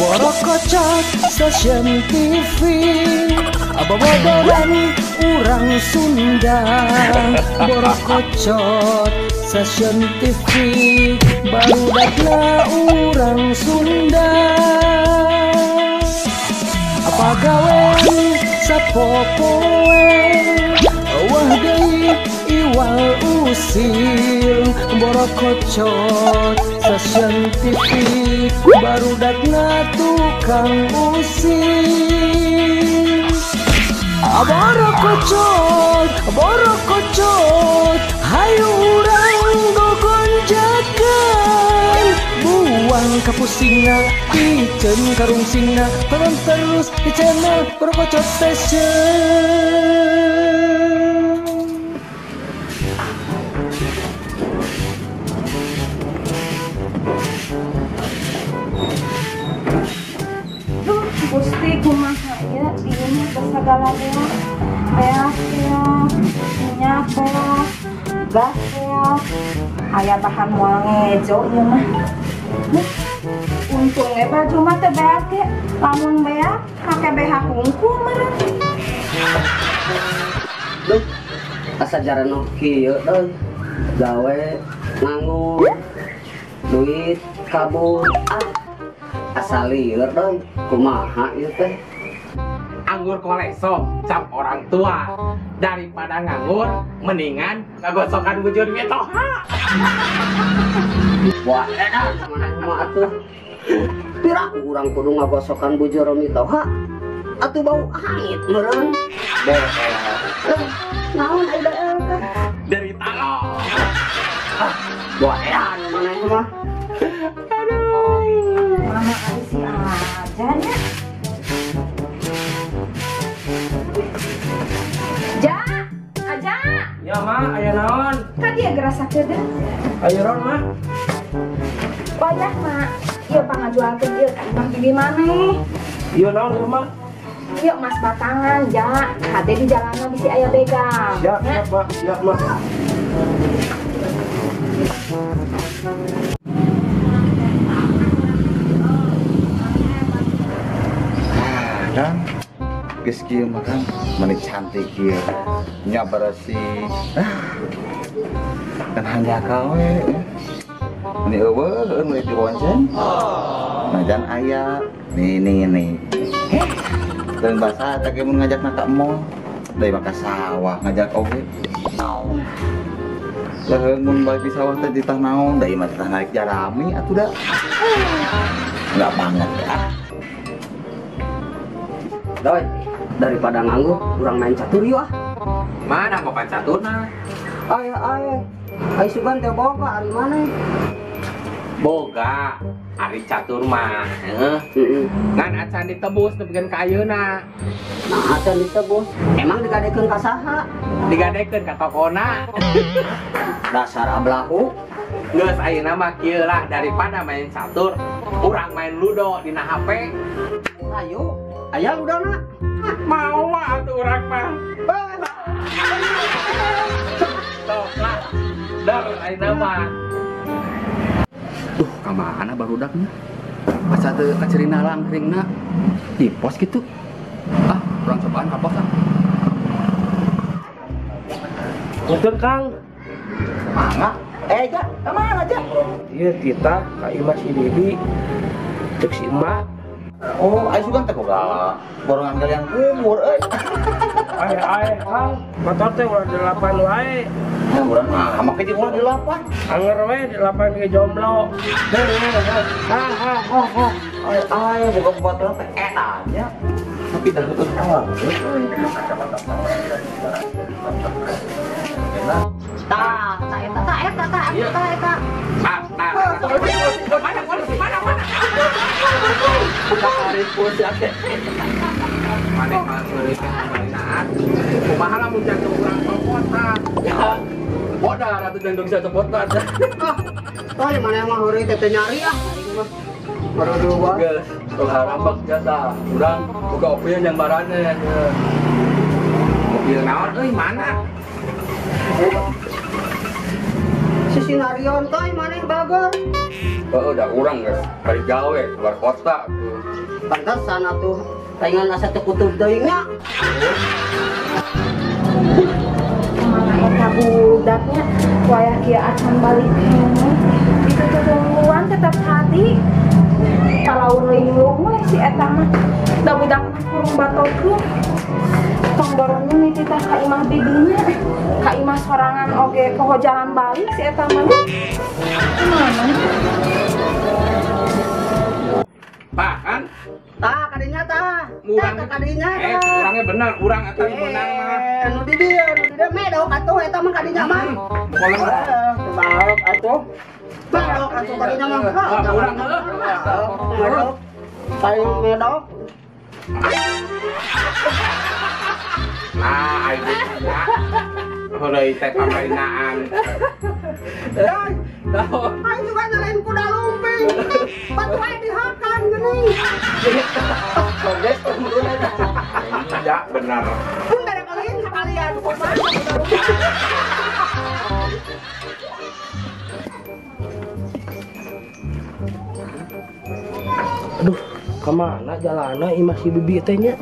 Borokocot Station TV, bobodoran urang Sunda. Borokocot Station TV, barudakna urang Sunda. Pagawean sapopoe, wah deui iwal usil. Borokocot Station TV, barudakna tukang usil. Borokocot, borokocot, hayu urang gogonjakan. Buang kapusingna, piceun karungsingna, tonton terus di channel Borokocot Station. Duh, Gusti kumaha ieu di imah teh sagala beak. Beak beak, minyak beak, gas beak. Aya bahan moal ngejo ieu mah. Untung ge baju mah teu beak ge. Lamun beak make BH hungkul meureun. Duh, asa jarano kieu euy. Gawe nganggur, duit kabur, ah. Asa lieur euy, kumaha ieu teh? Anggur kolesom cap orang tua. Daripada nganggur, mendingan ngagosokan bujur mitoha. Wah, edan maneh mah atuh. Piraku urang kudu ngagosokan bujur mitoha. Atuh bau hangit meureun. Beh. Naon ai dael teh? Dari talo. Ah, wah edan maneh mah. Aduh. Mama ari si aja nya. Ja, aja. Ya ma, aya naon? Ka dia gerasa kedeung. Ayo ron ma. Wayah ma, ieu pangajualkeun ieu ka imah bibi maneh. Ieu naon ieu ma? Ieu emas batangan, ja. Hade di jalanna bisi aya begal. Ya, siap ma, siap ma. Ah, kan geus kieu mah kan meni cantik kieu. Nya bersih. Dan hanjakal we. Meni eueuh meuli dibonceng. Najan aya nih nih nih. Dan bahasa teh mun ngajakna ka mall, deui mah ka sawah ngajak oge. Lah mun balik di sawah teh ditah naon, deui mah ditah naik jarami atuh da. Enggak banget ya. Doi, daripada nganggur, urang main catur yuk ah. Mana papan caturna? Ay ay, ay sugan teh boga ari maneh? Boga, ari catur mah. Heeh. Ngan acan ditebus nepikeun ka ayeuna. Nah, acan ditebus. Emang digadekeun ka saha? Digadekeun ka tokona. Dasar ablahu. Geus ayeuna mah kieu lah, daripada main catur, urang main ludo dina HP. Ayo, aya ludona. Mau atuh urang mah. Sok lah. Dar ayeuna mah. Duh, ka mana barudaknya? Asa teu kacerina langkringna di pos gitu. Ah, urang cobaan ka pos ah. Punten Kang. Mangga. Ja, ka mana ja? Ieu kita ka imah si Bibi. Cek si emak. Oh, ai sugan teh boga borongan galian kubur euy. Ai ai Kang, motor teh ulah 8 wae. Ya urang mah make jeung ulah 8. Anger we 8 ge jomblo. Ha ha ha ha. Ai ai boga baturan teh eta nya. Tapi dah heueuh awal. Tah, tah eta tah eta tah eta eta. Tah, tah. Mana polisi? Mana mana? Tarik polisi ake. Maneh mah seureut teh naat. Kumaha lamun jantung urang copot tah? Modal atuh jantung bisa copot tah. Tah maneh mah heureuy teh teu nyari ah. Baru dua. Geus, tong harambak jasa. Urang boga opil yang barane. Mobil naon euy mana? Si Sinarion toy maneh bagor. Heeh, da urang geus bari gawe keluar kota. Pantesan atuh palingan asa teu kutub deui nya. Mana eta budaknya wayah kieu acan balik keneh. Itu tutungguan tetap hati. Kalau linglung we si eta mah da budak mah kurung batokeun. Tong borongnya nih titah ka imah bibinya. Ka imah sorangan oge poho jalan balik si eta mah. Mana? Tah kan? Tah kadinya tah. Urang kadinya. Urangnya bener, urang eta nu meunang mah. Nu di dieu, nu di dieu medok atuh eta mah kadinya mah. Baok atuh. Medok atuh kadinya mah. Urang heuh. Medok. Paling medok. Nah, aing nya. Heureuy teh pamarinaan. Aing juga nyalain kuda lumping. Batu aing dihakan geuning. Oke, ya benar. Pun dari kalian sekalian kumaha kuda lumping. Aduh, kemana jalanna imah si bibi teh nya?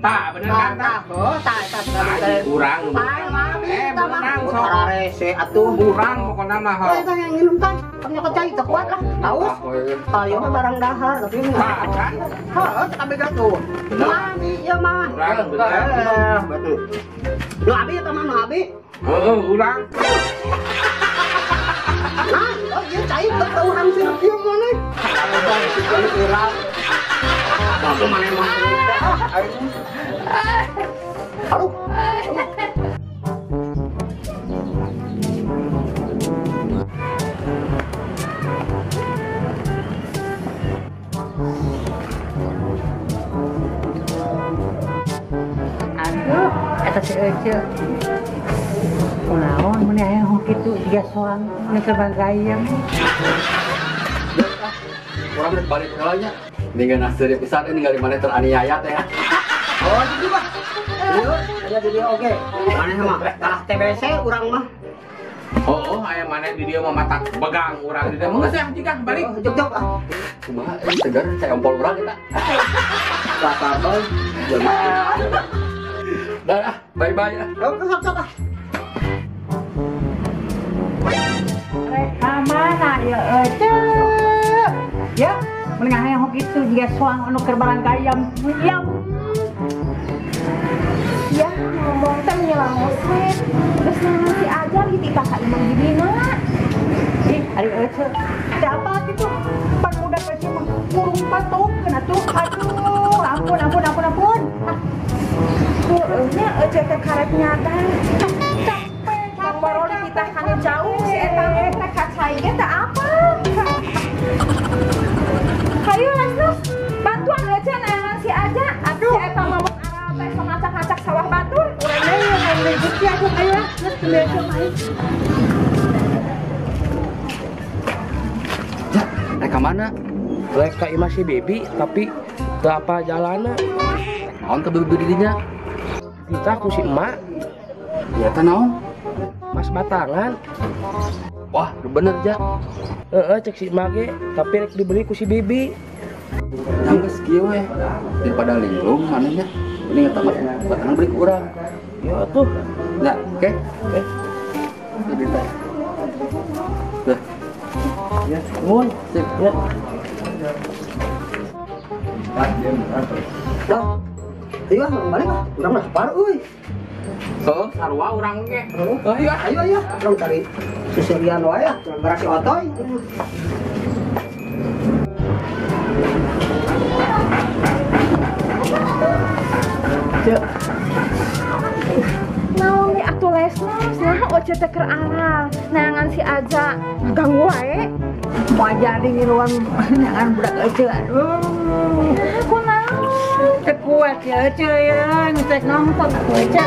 Tah, bener kan tah? Oh, tah tah tah. Urang menang sok. Ararese atuh. Urang pokona mah. Oh, eta yang nginum tah. Nyokot cai teu kuat lah. Haus. Tayo mah barang dahar tapi tah kan. Heuh, kabeh tuh. Mami ieu mah. Urang bener. Betul. Nu abi eta mah nu abi. Heeh, urang. Nah, oh ieu cai teu urang sirep ieu maneh. Urang. Batu maneh mah. Aduh. Aduh, eta si Ece. Kunaon mun aya kitu jiga soang nu keur gayeng. Urang geus balik heula nya. Ninggal nasir pisan euy ninggal maneh teraniaya teh. Oh, gitu mah. Ieu aya di dieu oge. Maneh mah kalah TBC urang mah. Oh, aya maneh di dieu mah matak begang urang di dieu. Geus ya jika balik. Jog-jog ah. Kumaha euy segar cai ompol urang eta. Latar Dah ah, bye-bye ah. Sok sok ah. Rek ka mana ya Ece? Ya, mending hayang kitu jiga soang anu keur barang gayam. Yam. Ya, ngomong teh menyelang we. Geus naon si Ajar gitu ka imah bibina. Ih, ari Ece. Teu apa kitu? Pan budak Ece mah kurung patokeun atuh. Aduh, ampun ampun ampun ampun. Heueuh nya Ece teh karek nyadar. Capek, capek kita kana jauh si eta teh ka cai ge teh apa? Hayu Lesnus, bantuan Ece neangan si Aja. Aduh, si eta mah mun aral teh sok ngacak-ngacak sawah batur. Urang deui urang deui Gusti aduh ayo lah geus tembe mah. Ja, rek ka mana? Rek ka imah si bibi tapi teu apa jalanna. Naon ka bibi di dinya? Kita ku si emak. Ya teh naon? Mas batangan. Wah, bener ja. Heeh, cek si emak ge, tapi rek dibeli ku si bibi. Yang geus kieu we. Daripada linglung manehnya. Ini eta mah batangan beli ku urang. Ya atuh. Nah, oke. Oke. Itu teh. Tuh. Ya, nuhun. Sip. Ya. Dah. Ayo ah, balik ah. Urang lapar euy. Heuh, sarua urang ge. Heuh, ayo ayo ayo. Urang cari susurian wae ah, gara si Otoy. Cek. Naon nih atuh Lesnos, nah Oce teh keur aral, neangan si Aja, ganggu wae. Moal jadi ngiluan neangan budak Ece aduh. Kunaon? Teu kuat ya Ece ya, geus rek nongton atuh Ece.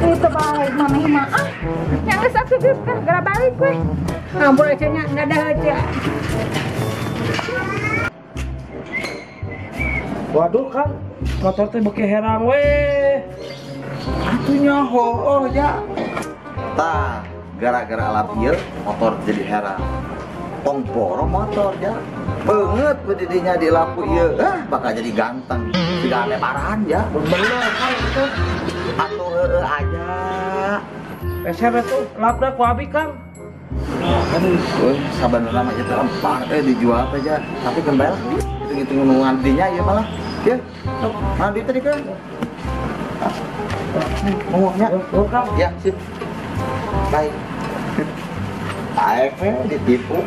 Itu balik maneh mah ah. Nya geus atuh geus geura balik we. Ampun Ece nya, dadah Ece. Waduh Kang, motor teh beuki herang we. Atuh nyaho oh ya. Tah, gara-gara alat ieu motor jadi herang. Tong boro motor ya. Beungeut we di dinya dilapu ieu. Ah, bakal jadi ganteng. Siga lebaran ya. Bener Kang itu. Atuh heueuh aja. Meser atuh lapna ku abi Kang. Aduh, sabenerna mah ieu teh lempar dijual teh ja. Tapi keun bae lah. Hitung-hitung nu ngantinya ieu malah. Ye, sok mana duit tadi Kang? Ngomongnya, ya sip. Baik. Aek ditipu.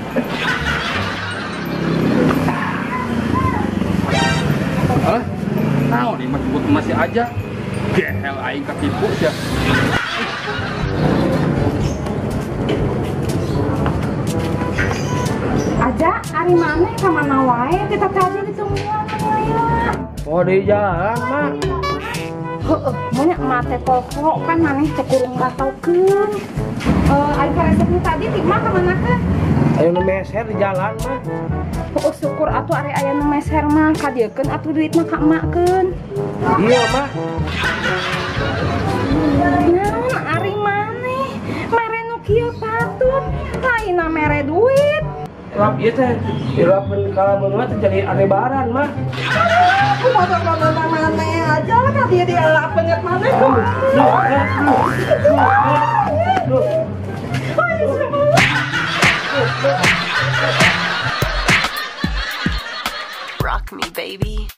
Alah, naon ieu mah jemput masih aja. Gehel aing ketipu sia. Aja ari maneh ka mana wae kita tadi ditungguan aya. Oh di jalan mak. Heeh, banyak mate pokok kan maneh teh kurung batokeun. Ari karesepna tadi ti mah ka mana keun? Aya nu meser di jalan mah. Oh syukur atuh ari aya nu meser mah kadieukeun atuh duitna ka emak keun. Iya mah. Naon ari maneh mere nu kieu patut lainna mere duit. Lap ieu teh dilapeun kalamun mah teh jadi lebaran mah. Kumaha mana maneh aja lah ka dieu dilapeun maneh. Rock me, baby.